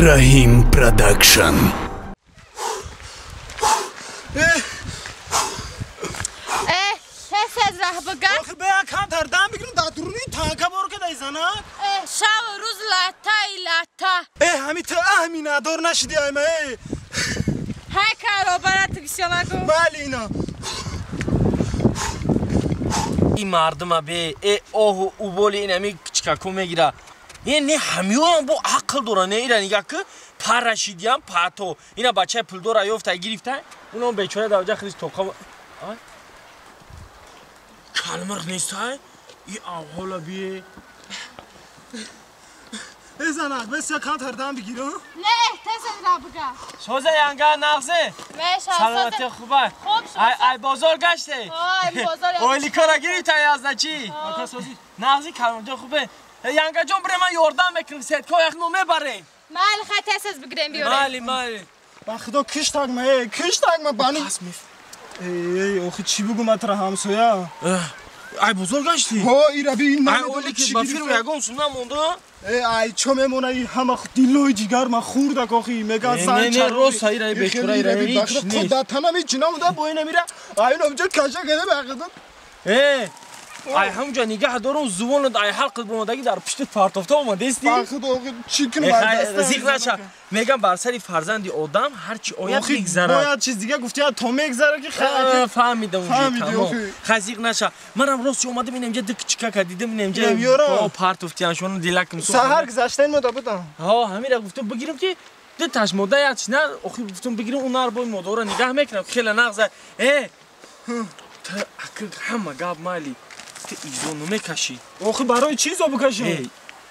Раҳим Продакшн. Тез раҳ бигар. Охи бея камтар дам бигирам, дар дуруни танка бор кадай занак. Шаб рӯз латтай латта. Ҳами ту аҳми надор нашиди айма. Ҳай каробара тигисё нагу. Бале ина. Ин мардума бе оҳу уболи инами кичкако мегира. Не ҳамиёам бо ақл дора, не ира нигаҳ ки парашидиям пато. Ина бачаи пулдора ёфта гирифта, унам бечора дар ҷа хелис тоқа. Калмирғ нестай? И авҳола бие. Занак, бес я камтар дам бигирам. Не, тез раҳ бигар. Соза янга нағзе? Саломатӣ хуба. Ай бозор гаште? Ай бозор. Ойликора гирифта язда чӣ? Нағзи калонҷо хубе. Янга ҷон бире ман ёрдам мекунам, сетко яхно мебарем. Майли хай тез бигирем биёрем. Майли, майли. Ба худо киштагма, киштагма бани. Охи чӣ бугум атра ҳамсоя? Ай бозор гашти? Ҳо, ира би ин Ай олики ба фирм ягон сум намонду? Ай чо мемона и ҳама дилои ҷигар ма хурдак охи меган сан Не, рост ира бечора ира ҳеч нест. Да танам ҳеч намонда бо ина мира. Ай ин омҷо каша када ба худо. Ай ҳамҷа нигаҳ дорум зувонат ай ҳалқат бомадаги дар пуштит партофта омадести? Ба худо охи чӣ кунам ай даста? Зиқ наша. Мегам бар сари фарзанди одам ҳар чи ояд мегзарад. Бояд чиз дига гуфти то мегзара ки хай фаҳмидам унҷо тамом. Хай зиқ наша. Манам рост омадам инамҷа ду кичкака дидам инамҷа партофтиян шону дилакм су. Саҳар гузаштаин мода будам. Ҳо, ҳамира гуфтам бигирам ки ду таш мода як чи на охи гуфтам бигирам унар бой модора нигаҳ мекунам хела нағза. Ту акл ҳама гап майли. Ту изо намекашӣ. Охи барои чӣ изо бикашам?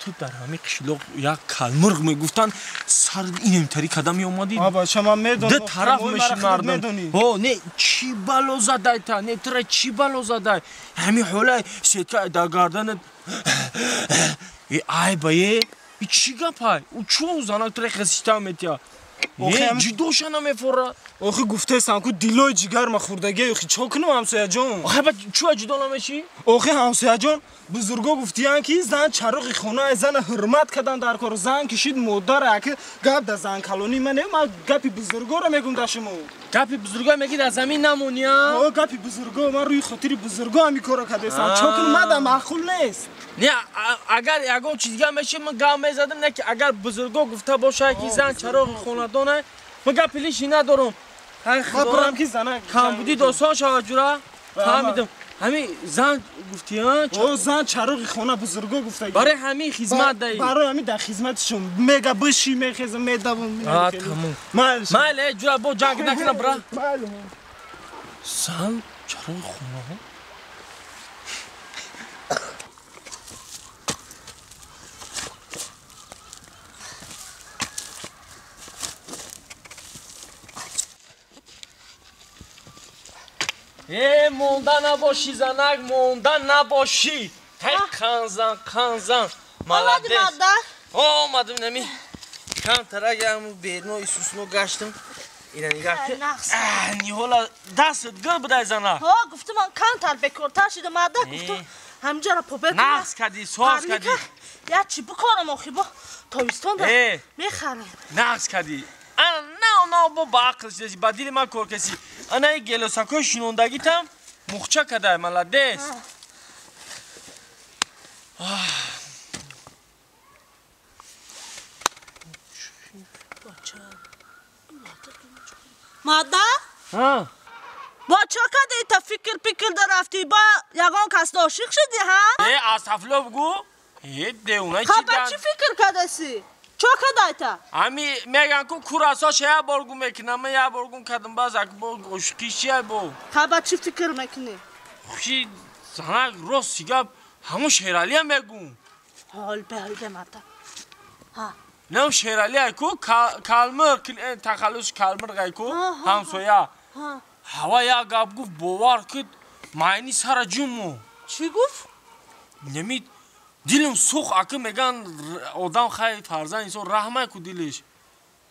Ту дар ҳамин қишлоқ як калмирғ мегуфтанд, сар инамтари када меомадӣ. Бача ман медонам. Ду тараф мешид мардум. Ҳо, не чӣ бало задай та, не тура чӣ бало задай? Ҳамин ҳолай сетка дар гарданат. Ай ба е, чӣ гапай? Ӯ чӯ занак тура хасита метия? Ҷидоша намефора. Охи гуфтесам ку дилои ҷигар ма хурдагӣ, охи чо кунам ҳамсояҷон? Охи ба чӯ ҷудо намешӣ? Охи ҳамсояҷон, бузурго гуфтиян ки зан чароғи хона, зана ҳурмат кадан дар кор, зан кишид модар, аки гап да зан калонӣ ман не, ман гапи бузургоро мегум да шумо. Гапи бузурго мегӣ дар замин намонӣ, а? О, гапи бузурго, ман рӯи хотири бузурго ҳами корро кардесам. Чо кунам, ман да маъқул нест. Не, агар ягон чиз дига мешид, ман гап мезадам, не ки агар бузурго гуфта бошад ки зан чароғи хонадона, ман гапи лиши надорам. Хай ки занак камбудӣ досон шавад ҷура. Фаҳмидам. Ҳамин зан гуфтӣ, а? О, зан чароғи хона бузурго гуфта. Барои ҳамин хизмат даи. Барои ҳамин дар хизматшон мега биши мехезам медавам. Тамом. Майли, ҷура бо ҷанг накунам бра. Майли. Зан чароғи хона. Монда набошӣ занак, монда набошӣ. Тай қанзан, қанзан. Молодец. Омадам нами. Камтарак ям берно исусно гаштам. Ина нигаҳ ки. Ниҳола дастат гул будай занак. Ҳо, гуфтам ман камтар бекортар шидам, мада гуфтам ҳамҷара побе. Нағз кардӣ, соз кардӣ. Я чӣ бикорам охи бо тобистон да мехарам. Нағз кардӣ. Ана на бо ба ақл шидаси, ба дили ман кор каси. Ана и гелосакои шинондагитам мухча кадай, молодец. Мада? Бо чо кади та фикр пикр да рафтӣ, ба ягон кас ошиқ шудӣ, ҳа? Аз тафло бугӯ. Деуна чӣ Ха, ба чӣ фикр кадаси? Чо кадайта? Ами меган ку курасош як бор гум мекунам, ман як бор гум кардам, баъз як бор ошиқӣ чия бо? Ха, ба чӣ фикр мекунӣ? Хуши занак рост гап ҳамон Шералия мегум. Ҳол бе, ҳол бе мада. Ҳа. Не Шералия ку калмир, тахаллус калмир гай ку ҳамсоя. Ҳава як гап гуфт, бовар куд, майни сара ҷуму. Чӣ гуфт? Неми дилам сӯх, аки меган одам хай фарзанд инсон раҳмай ку дилиш.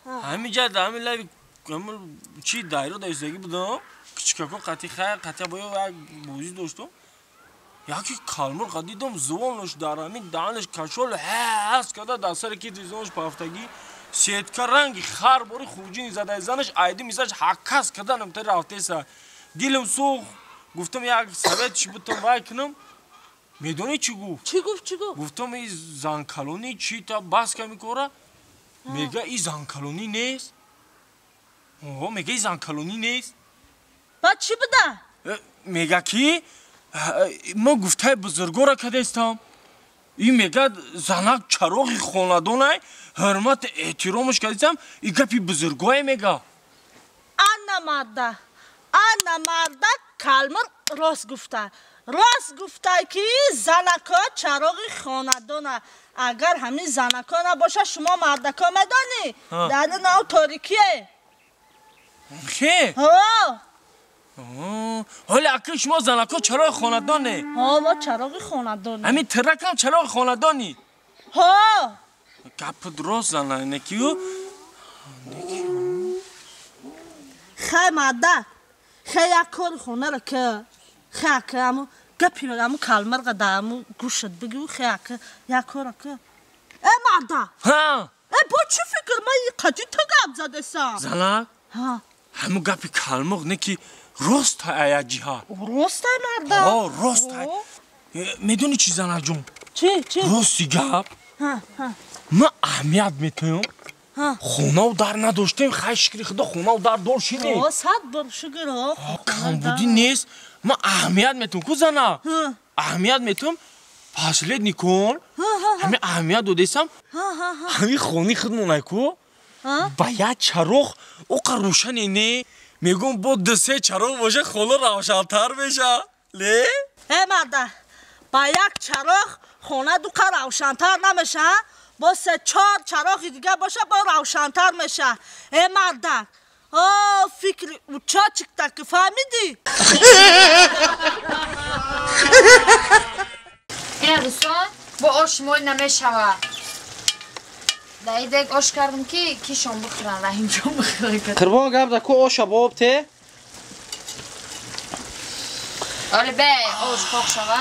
Ҳамин ҷа ҳамин лави чи дайро да истагӣ будам, кичикако қатӣ хай қатия бо як бозӣ доштам. Яки калмурға дидам, зувонаш дар ҳамин даҳанаш кашол ҳас када дар сари ки зонаш пафтагӣ Сетка ранги хар бори хуҷин задай занаш айди мисаш ҳаккас карданам та рафтеса. Дилам сӯхт, гуфтам як совет чӣ бутам вай кунам. Медонӣ чӣ гуфт? Чӣ гуфт, чӣ гуфт? Гуфтам и занкалонӣ чӣ та бас ка мекора? Мега и занкалонӣ нест. О, мега и занкалонӣ нест. Ба чӣ буда? Мега ки мо гуфтаи бузургора кадестам. И мега занак чароғи хонадонай, ҳурмат эҳтиромаш кадистам, и гапи бузургое мега. Ана марда, ана марда калмир рост гуфта. Рост гуфта ки занако чароғи хонадона. Агар ҳамин занако набоша, шумо мардако медонӣ? Дар нав торикие. Хе? Ҳо. ҳоле аки шумо занако чароғи хонадоне? Ҳо, мо чароғи хонадоне. Ҳамин тиракам чароғи хонадонӣ? Ҳо. Гапат рост зана, некию? Хай марда, хай як кори хонаро ки хай аки аму гапи аму калмарға да аму гӯшат бигӯ, хай аки як кора ки. Э марда! Ҳа. Э бо чӣ фикр ман қати ту гап задесам? Занак? Ҳа. Ҳаму гапи калмуғ не ки рост ая ҷиҳат. Рост ай марда? Ҳо, рост ай. Медонӣ чӣ занаҷон? Чӣ, чӣ? Рости гап. Ҳа, ҳа. Ман аҳамият метоям. Хонаву дар надоштем, хай шукри худо хонаву дар дор шидем. Ҳо, сад бор шукр, ҳо. Камбудӣ нест. Ман аҳамият метоям ку зана? Аҳамият метоям. Последний кон. Ҳамин аҳамият додесам. Ҳамин хони худмонай ку? Ба як чароғ оқа рӯшане не. Мегӯм бо ду-се чароғ боша хона равшантар меша. Ле? Э марда, ба як чароғ хона дуқа равшантар намеша, бо се-чор чароғи дига боша бо равшантар меша. Э марда, о фикри учочикта ки фаҳмидӣ? Ина дӯстон, бо ош мол намешава. Дар идег ош кардам ки кишон бихӯранд, Раҳимҷон бихӯрад. Қурбон гап да ку оша бо об те? Оле бе, ош пок шава.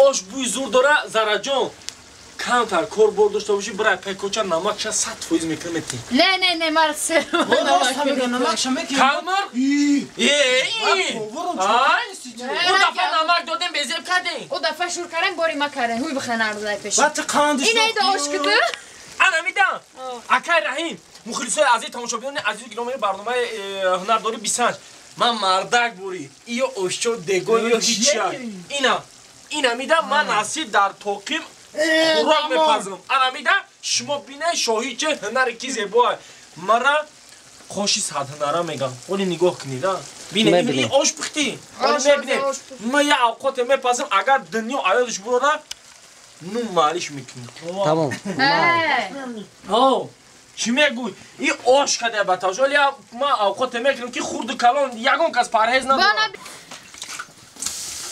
Ош бӯи зур дора, Зараҷон. Камтар кор бор дошта бошӣ, бирай пайкоча намакша 100% мекунам метӣ. Не, не, не, мара сер. Калмар? Е, ай, о дафа намак додем, безеб кардем. О дафа шур кардем, бори ма кардем. Ҳуй бихӯран арзай пеш. Баъд ту қандиш. Ина ида ош киду? Ана мидам. Акай Раҳим, мухлисои азиз, тамошобинони азизу гиромии барномаи ҳунардорӣ бисанҷ. Ман мардак бурӣ. Иё ошчо дего ё ҳича. Ина, ина мидам, ман насиб дар тоқим хӯрок мепазам. Ана мидам, шумо бинед шоҳӣ че ҳунари ки зебоа. Мара қоши садҳунара мегам. Оли нигоҳ кунед, а? Бинед, ин ош пухтӣ. Оли мебинед. Ман як авқоте мепазам, агар дунё аёдаш бурора, ну малиш мекунӣ. Тамом. Ҳо, чӣ мегӯй? И ош каде ба тавш. Оли ман авқоте мекунам ки хурду калон ягон кас парҳез надорад.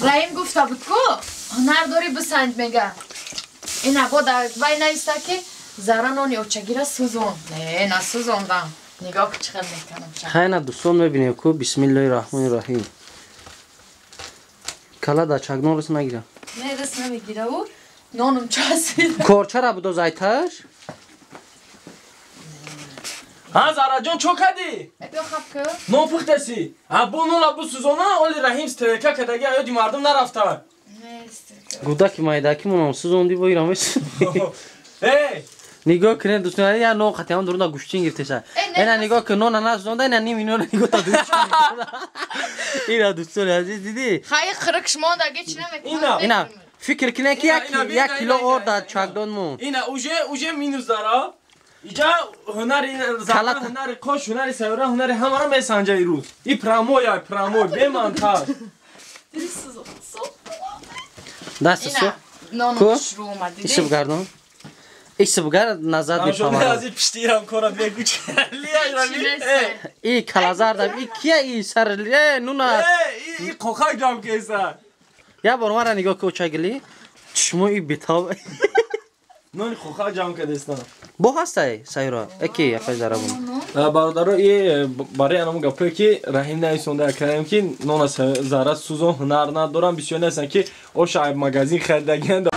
Раҳим гуфта буд ку ҳунар дорӣ бисанҷ мега. Ина бо вай нависта ки зара нони очагира сӯзон. Не, насӯзондам. Нигоҳ ки чӣ хел мекунам. Хайна дӯстон мебинем ку бисмиллоҳи раҳмони раҳим. Кала да чагнон рис нагира. Не, рис намегира ӯ. Нонум часид. Корчара будо зайташ? Ҳа, Зараҷон, чо кардӣ? Биё хаб ку. Нон пухтаси. Ҳа, бо нона бисӯзона, оли Раҳим стрелка кардаги аёди мардум нарафта. Гудаки майдаки монам сӯзонди бо ирам месӯзонди. Э! Нигоҳ кунед дӯстон, я нон қатиам дуруна гӯштин гирифтеса. Ена нигоҳ кун, нона насӯзонда, ина ними нона нигоҳ та дӯст. Ина дӯстони азиз дидӣ? Хай қирик шумондаги чӣ намекунад? Ина фикр кунед ки як кило орд дар чакдон монд. Ина уже минус дара. Иҷа ҳунари зана, ҳунари қош, ҳунари сайёра, ҳунари ҳамаро месанҷа ирӯз. И прамоя, прамой, бемонтаж. Даст су. Ку? Исиб гардон. Исиб гард назад мепаварад. Аз ин пиштирам корат мегӯч. И калазардам, и кия и сар, э нуна. И қоқак ҷам кеса. Я бор мара нигоҳ ку чагили. Чишмо и бетоб. Нони қоқак ҷам кардестам. Бо ҳастай сайра. Эки яфай зарабун. Бародаро, и барои анам гапое ки Раҳим нависонда акаем ки нона зара сӯзон ҳунар надорам, бисёр нестанд ки оша магазин харидагианд.